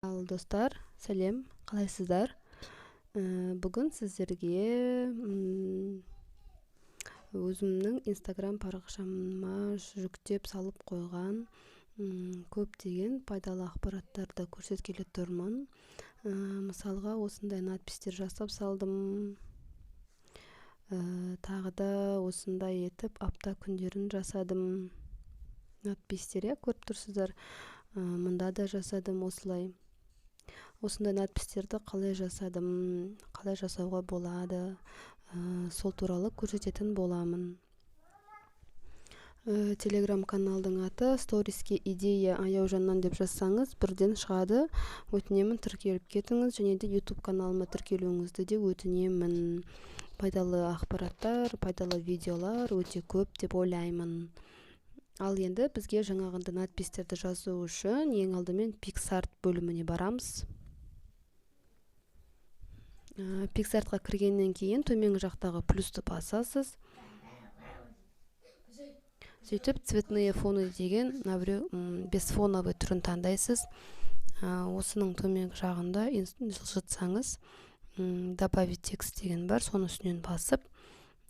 Ал достар, сәлем, қалайсыздар? Бүгін сіздерге өзімнің Инстаграм парақшама жүктеп салып қойған көптеген пайдалы ақпараттарды көрсеткелі тұрмын. Мысалға, осындай надпистер жасап салдым. Тағы да осындай етіп апта күндерін жасадым. Надпистер, иә, көріп тұрсыздар. Мында да жасадым осылай. Осындай надпистерді қалай жасадым, қалай жасауға болады, сол туралы көрсететін боламын. Телеграм каналдың аты Сториске идея Аяужаннан деп жазсаңыз, бірден шығады. Өтінемін, тіркеліп кетіңіз және де YouTube каналыма тіркелуіңізді де өтінемін. Пайдалы ақпараттар, пайдалы видеолар өте көп деп ойлаймын. Ал енді бізге жаңағындай надпистерді жазу үшін ең алдымен PicsArt бөліміне барамыз. PicsArtқа кіргеннен кейін төменгі жақтағы плюсті басасыз. Сөйтіп цветные фоны деген мына біреу, бесфоновый түрін таңдайсыз. Осының төменгі жағында жылжытсаңыз, добавить текст деген бар, соның үстінен басып,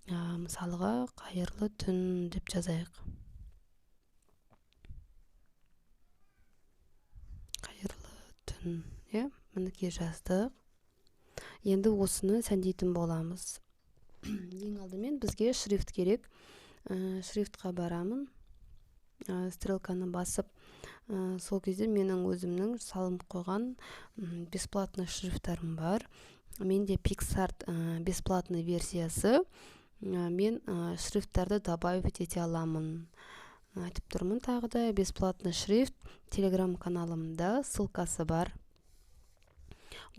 мысалға қайырлы түн деп жазайық. Қайырлы түн, иә, мінекей жаздық. Енді осыны сәндейтін боламыз. Ең алдымен бізге шрифт керек. Шрифтқа барамын. Стрелканы басып, сол кезде менің өзімнің салынып қойған, бесплатный шрифттарым бар. Менде PicsArt, бесплатный версиясы. Мен шрифттарды добавить ете аламын. Айтып тұрмын тағы да, бесплатный шрифт телеграм каналымда ссылкасы бар.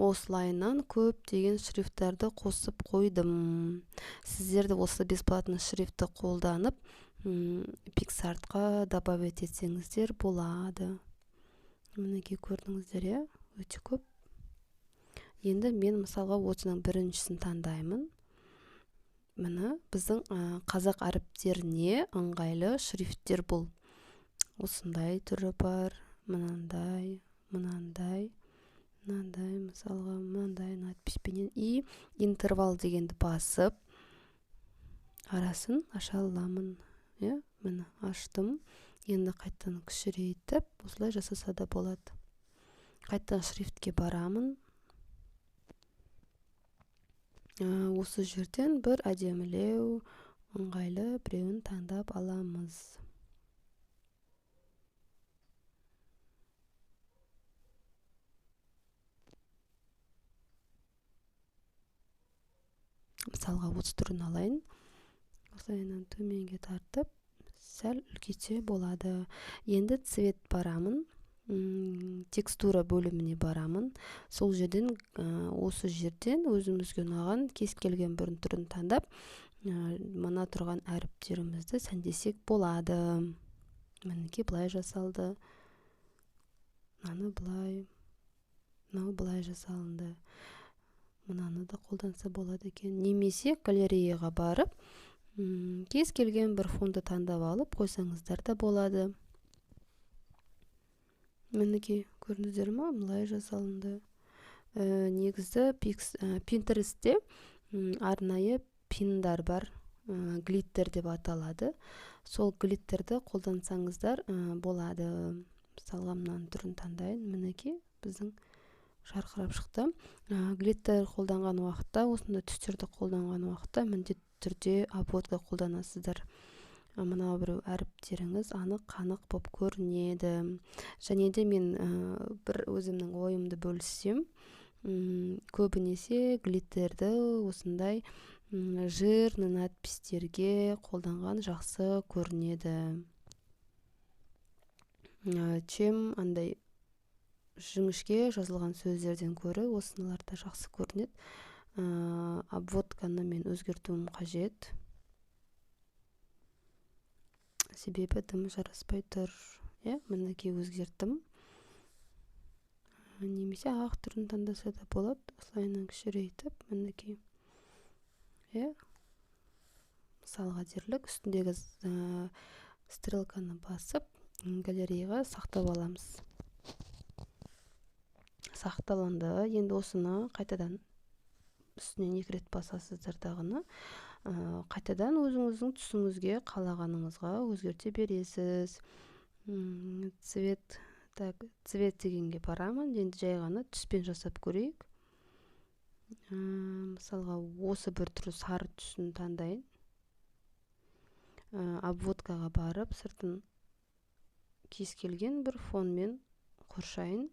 Осылайынан көптеген шрифттарды қосып қойдым. Сіздер де осы бесплатный шрифтті қолданып, PicsArtқа добавить етсеңіздер болады. Мінекей көрдіңіздер, иә, өте көп. Енді мен мысалға осының біріншісін таңдаймын. Міне біздің, қазақ әріптеріне ыңғайлы шрифттер бұл. Осындай түрі бар, мынандай, мынандай, мынандай, мысалға мынандай надписпенен. И интервал дегенді басып арасын аша аламын. Иә, міне аштым. Енді қайтадан кішірейтіп осылай жасаса да болады. Қайтадан шрифтке барамын. Осы жерден бір әдемілеу, ыңғайлы біреуін таңдап аламыз. Мысалға 30 түрін алайын. Осылайынан төменге тартып, сәл үлкейтсе болады. Енді цвет барамын. Текстура бөліміне барамын. Сол жерден, осы жерден өзімізге ұнаған кез келген бір түрін таңдап, мына тұрған әріптерімізді сәндесек болады. Мінекей былай жасалды. Мынаны былай, мынау былай жасалынды. Мынаны да қолданса болады екен. Немесе галереяға барып, кез келген бір фонды таңдап алып қойсаңыздар да болады. Мінекей көрдіңіздер ма, былай жасалынды. Негізі Pinterestте, арнайы пиндар бар, глиттер деп аталады. Сол глиттерді қолдансаңыздар, болады. Мысалға мынаның түрін таңдайын. Мінекей біздің жарқырап шықты. Глиттер қолданған уақытта, осындай түстерді қолданған уақытта міндетті түрде обводка қолданасыздар. Мынау біреу әріптеріңіз анық қанық болып көрінеді. Және де мен, бір өзімнің ойымды бөліссем, көбінесе глиттерді осындай, жирный надпистерге қолданған жақсы көрінеді. Чем андай жіңішке жазылған сөздерден көрі осыларда жақсы көрінеді. Обводканы мен өзгертуім қажет. Себебі дым жараспай тұр. Иә, мінекей өзгерттім. Немесе ақ түрін таңдаса да болады. Осылайынан кішірейтіп, мінекей. Иә. Мысалға дерлік үстіндегі, стрелканы басып, галереяға сақтап аламыз. Сақталынды. Енді осыны қайтадан үстінен 2 рет басасыздар дағыны, қайтадан өзіңіздің түсіңізге, қалағаныңызға өзгерте бересіз. Цвет, так, цвет дегенге барамын. Енді жай ғана түспен жасап көрейік. Мысалға, осы бір түрі сары түсін таңдайын. Обводкаға барып, сыртын кез келген бір фонмен қоршайын.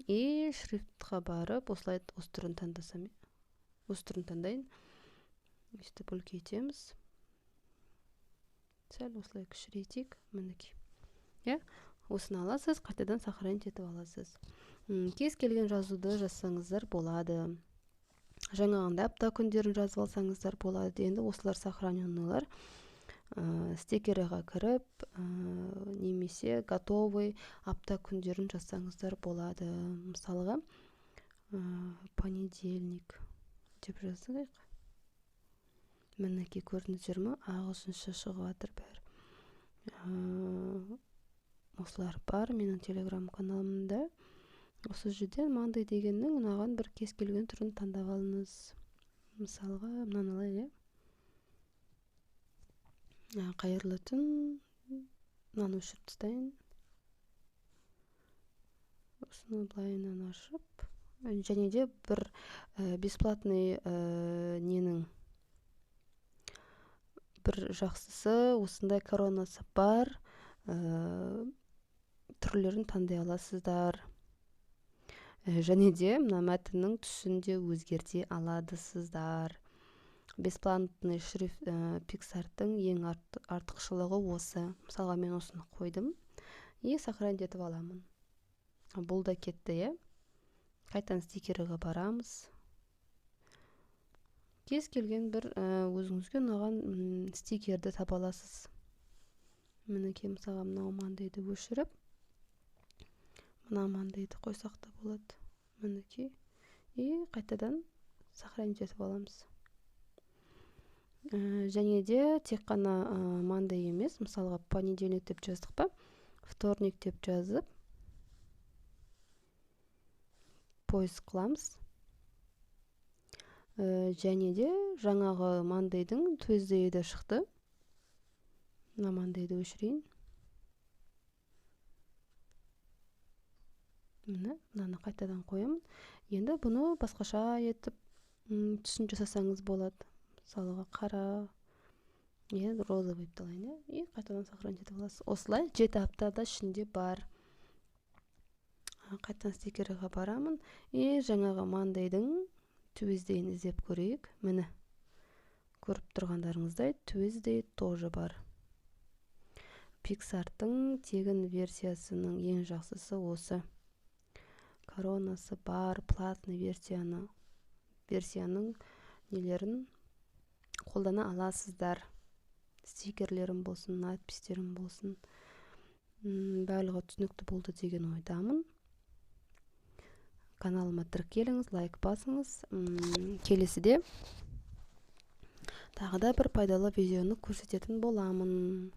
И шрифтқа барып, осылай осы түрін таңдасам, осы түрін таңдайын. Өстіп үлкейтеміз. Сәл осылай кішірейтейік. Мінекей. Иә, осыны аласыз, қайтадан сохранить етіп аласыз. Кез келген жазуды жазсаңыздар болады. Жаңағындай апта күндерін жазып алсаңыздар болады. Енді осылар сохраненныйлар. Стикерға кіріп, немесе готовый апта күндерін жазсаңыздар болады. Мысалға, понедельник деп жазайық. Мінекей, көрдіңіздер ме? Ағылшынша шығып жатыр бәрі. Осылар бар менің телеграм каналымда. Осы жерден мынандай дегеннің ұнаған бір кез келген түрін таңдап алыңыз. Мысалға, мынаны алайық, иә. Қайырлы түн. Мынаны өшіріп тастайын. Осыны былайынан ашып, және де бір бесплатный ненің бір жақсысы, осындай коронасы бар түрлерін таңдай аласыздар. Және де мына мәтіннің түсін де өзгерте аладысыздар. Бесплатный шрифт PicsArt-тың ең артықшылығы осы. Мысалға, мен осыны қойдым и сохранить етіп аламын. Бұл да кетті, иә. Қайтадан стикерге барамыз. Кез келген бір өзіңізге ұнаған стикерді таба аласыз. Мінекей, мысалға, мынау мандайды өшіріп, мына мандайды қойсақ та болады. Мінекей. И қайтадан сохранить етіп аламыз. Және де тек қана мандай емес, мысалға, понедельник деп жаздық па, вторник деп жазып поиск қыламыз. Және де жаңағы мандайдың Tuesday де шықты. Мына мандайды өшірейін. Міне, мынаны қайтадан қоямын. Енді бұны басқаша етіп түсін жасасаңыз болады. Мысалға, қара, иә, розовый деп алайын, иә, и қайтадан сохранить етіп аласыз. Осылай 7 аптада ішінде бар. Қайтадан стикерге барамын. И жаңағы мандайдың Tuesday-ін іздеп көрейік. Міне, көріп тұрғандарыңыздай Tuesday тоже бар. PicsArt-тың тегін версиясының ең жақсысы осы. Коронасы бар, платный версияның нелерін қолдана аласыздар. Стикерлерім болсын, надпистерім болсын. Барлығы түсінікті болды деген ойдамын. Каналыма тіркеліңіз, лайк басыңыз. Келесіде тағы да бір пайдалы видеоны көрсететін боламын.